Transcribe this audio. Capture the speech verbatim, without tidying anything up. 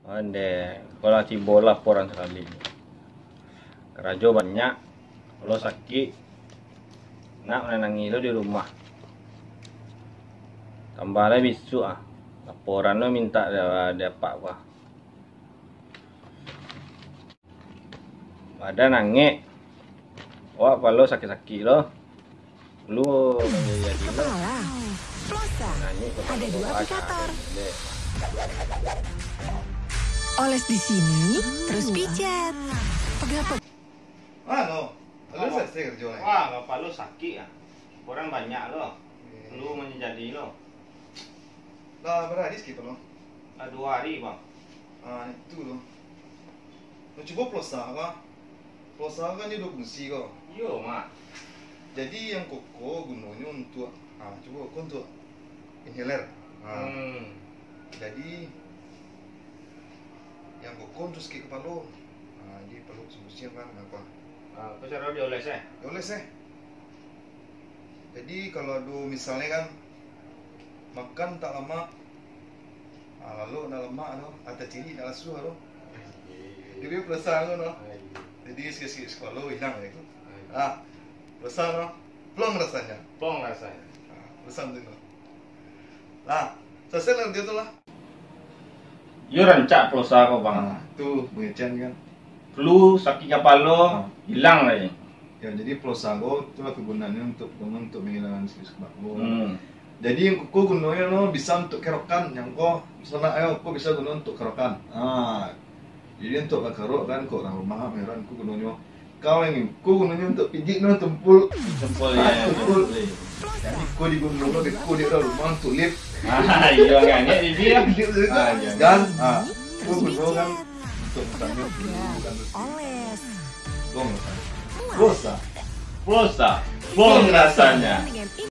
Ondeh, kalau tibo laporan sakali. Karajo banyak, kalau sakik, nak mananangih lo di rumah. Tambah lai bisuak ah, laporan lo mintak di, di apak ko ah. Badan angek. Awak palo sakik-sakik lo. Lu manjadi-jadi lo. Kepala. Plosa. Ada dua aplikator. Oles di sini, terus pijat. Pegal-pegal. Ah, no. Lalu selesai kerja ni. Wah, kepala sakit ah. Orang banyak lo. Lu manjadi-jadi lo. Lah, bara hari sakik palo? Lah dua hari bang. Ah, itu lo. Nah, cubo plosa ko. Plosa kan dia dua fungsi ko. Iyo mak. Jadi yang koko gunonyo untuk, ah, cubo ko untuk inhaler. Ah. Hmm. Jadi yang koko untuk sakik kepalo. Ah, jadi palo pusing-pusing kan apa. Ah, kau cara dia oles eh? Ya oles eh. Jadi kalau ado misalnya kan makan tak lamak, ah, lalu nak lamak tu, atau ciri nak lasuah tu. Jadi plosa ko no. Jadi sakik-sakik kepalo hilang ya tu. Ah, plosa no. Plong rasanya. Pong rasanya. Ah, plosa tu no. Lah, selesai lah dia tu lah. Yo rancak plosa ko bang. Ah, tu pengecan kan. Flu, sakik kepalo, hilang lai. Ya, jadi plosa ko itulah kegunaannya untuk pertama untuk menghilangkan sakit kepalo. Hmm. Jadi yang kuku gunonyo no bisa untuk kerokan, yang ko sanak ayo ko bisa guno untuk kerokan. Ah. Jadi untuk bakarok kan kok urang rumah meran ku gunonyo. Kau yang ku gunonyo untuk pijik no tumpul. Tumpul Ah, ya. tumpul. Jadi ku diguno no ku di urang rumah untuk lip. Ah, iyo ngangek bibi ya. Lip tu Ah, kan. iya. Dan ah, ku guno kan untuk misalnya dulu kan terus Oles. Plong rasanya. Plosa. Plosa. Pong rasanya. Dengan